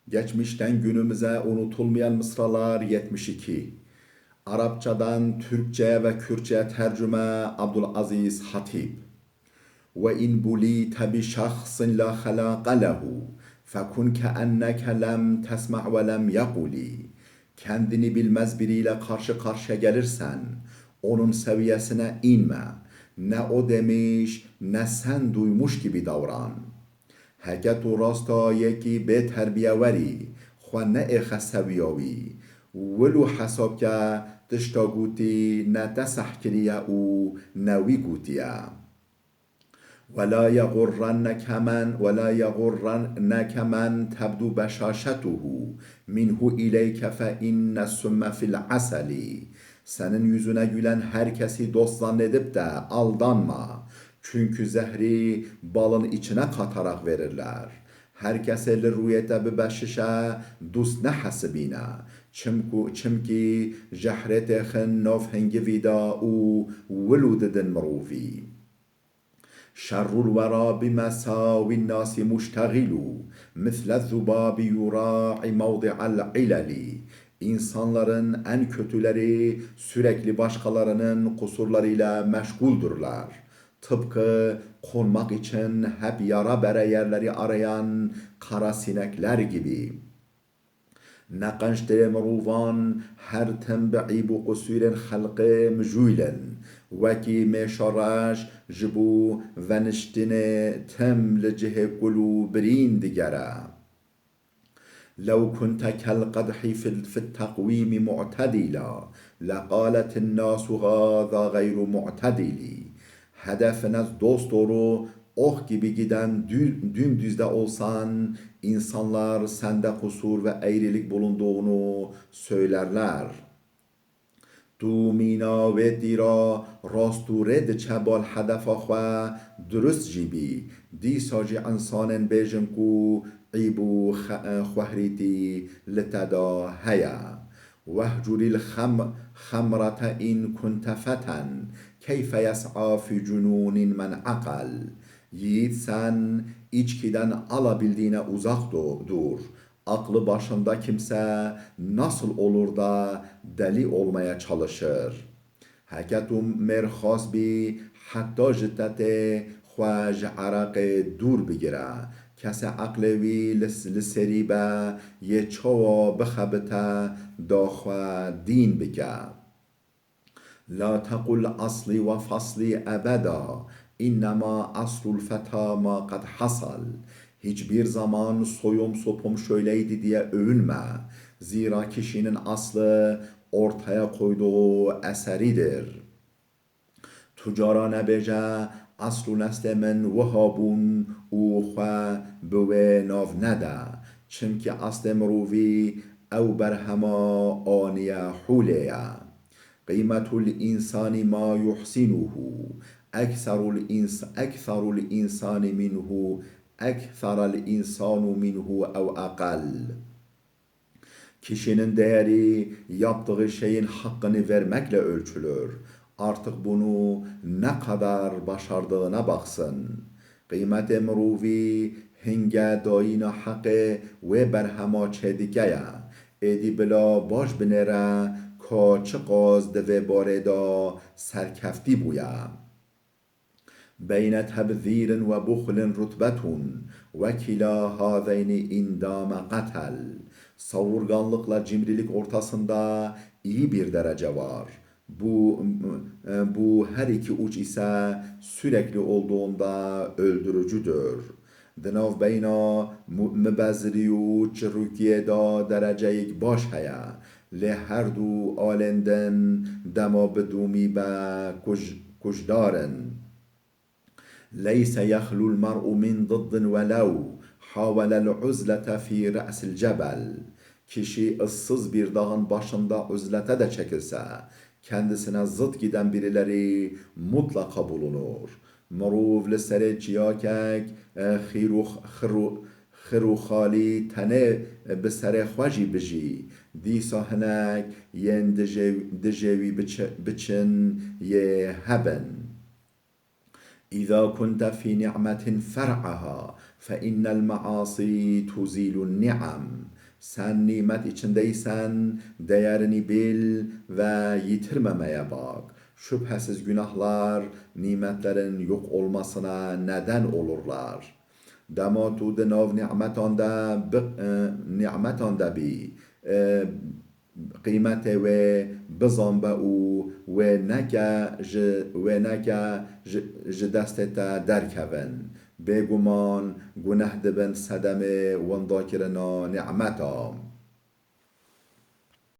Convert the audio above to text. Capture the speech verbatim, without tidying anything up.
Geçmişten günümüze unutulmayan mısralar yetmiş iki. Arapçadan Türkçeye ve Kürtçeye tercüme Abdulaziz Hatip. Ve in bulite bi şahsin la halaqe lehu, fekun ke enneke lem tesma ve lem yekuli. Kendini bilmez biriyle karşı karşıya gelirsen, onun seviyesine inme. Ne o demiş, ne sen duymuş gibi davran. Heke tu rasta yekî bê terbiye werî, xwe neêxe sewiya wî. Wil û hesab ke tişta gotî ne te seh kiriye û ne wî gotiye. ولا يغرنك من، ولا يغرنك من تبدو بشاشته منه إليك فإن السم في العسل. Senin yüzüne gülen herkesi dost zannedip de aldanma. Çünkü zehri balın içine katarak verirler. Her kese li rûyê te bibe şişe, dûst nehesibîne. Çimku, çimkî jehrê têxin nav hingivî de û wil û didin mirovî. شر الورى بمساوي الناس مشتغل، مثل الذباب يراعي موضع العلل. İnsanların en kötüleri sürekli başkalarının kusurlarıyla meşguldürler. Tıpkı konmak için hep yara bere yerleri arayan kara sinekler gibi. Neqenc dilê mirovan her tim bi eyb û qusûrên xelqê mijûl in, wekî mêşa reş ji bo veniştinê tim li cihê kul û birîn digere. لو كنت كالقدح في، في التقويم معتدلا، لقالت الناس هذا غير معتدل. Hedefine dosdoğru ok gibi giden dü-, dümdüzde olsan, insanlar sende kusur ve eğrilik bulunduğunu söylerler. Tu mîna wê tîra rast û rê diçe bal hedefa xwe durust jî bî. Dîsa jî insanên bêjin ku eyb û xe-, xwehrîtî li te de heye. واهجر الخم-، الخمرة إن كنت فتى، كيف يسعى في جنون من عقل. Yiğit sen içkiden alabildiğine uzak do-, dur. Aklı başında kimse nasıl olur da deli olmaya çalışır? Heke tu mêrxas bî, heta ji tetê xwe ji ereqê dûr bigire. Kesê eqlê wî li, li serî be, yê çawa bixebite da xwe dîn bike. لا تقل أصلي وفصلي أبدا، إنما أصل الفتى ما قد حصل. Hiçbir zaman soyum sopum şöyleydi diye övünme. Zira kişinin aslı ortaya koyduğu eseridir. Tu cara nebêje, esl û neslê min wiha bûn û xwe bi wê nav nede. Çimkî eslê mirovî ew berhema aniye hûlê ye. قيمة الإنسان ما يحسنه، أكثر الإنس-، أكثر الإنسان منه، أكثر الإنسان منه أو أقل. Kişinin değeri yaptığı şeyin hakkını vermekle ölçülür. Artık bunu ne kadar başardığına baksın. Qîmetê mirovî hinge dayîna heqê wê berhema çêdike ye. Êdî bila baş binêre ka çiqas di vê barê de serkeftî bûye. بين تبذير وبخل رتبة، وكلا هذين إن دام قتل. Savurganlıkla cimrilik ortasında iyi bir derece var. Bu, bu her iki uç ise sürekli olduğunda öldürücüdür. Di nav beyna mu-, mibezirî û çirûkiyê de dereceyek baş heye. Lê her du alên din dema bi dûmî be kuj-, kujdar in. ليس يخلو المرء من ضد ولو حاول العزلة في رأس الجبل. Kişi ıssız bir dağın başında uzlete de çekilse, kendisine zıt giden birileri mutlaka bulunur. Mirov li serê çiyakek, e, xîr û x-, xir û, xir û xalî tenê, e, bi serê xwe jî bijî. Dîsa hinek yên dijê, dijê wî biçi-, biçin yê hebin. إذا كنت في نعمة فارعها، فإن المعاصي تزيل النعم. Sen nimet içindeysen, değerini bil ve yitirmemeye bak. Şüphesiz günahlar nimetlerin yok olmasına neden olurlar. Dema tu di nav nimetan de bi, e, nimetan de bî, e, qîmetê wê bizan be û wê neke ji, wê neke ji, ji destê te derkevin. Bêguman guneh dibin sedemê wendakirina nimeta.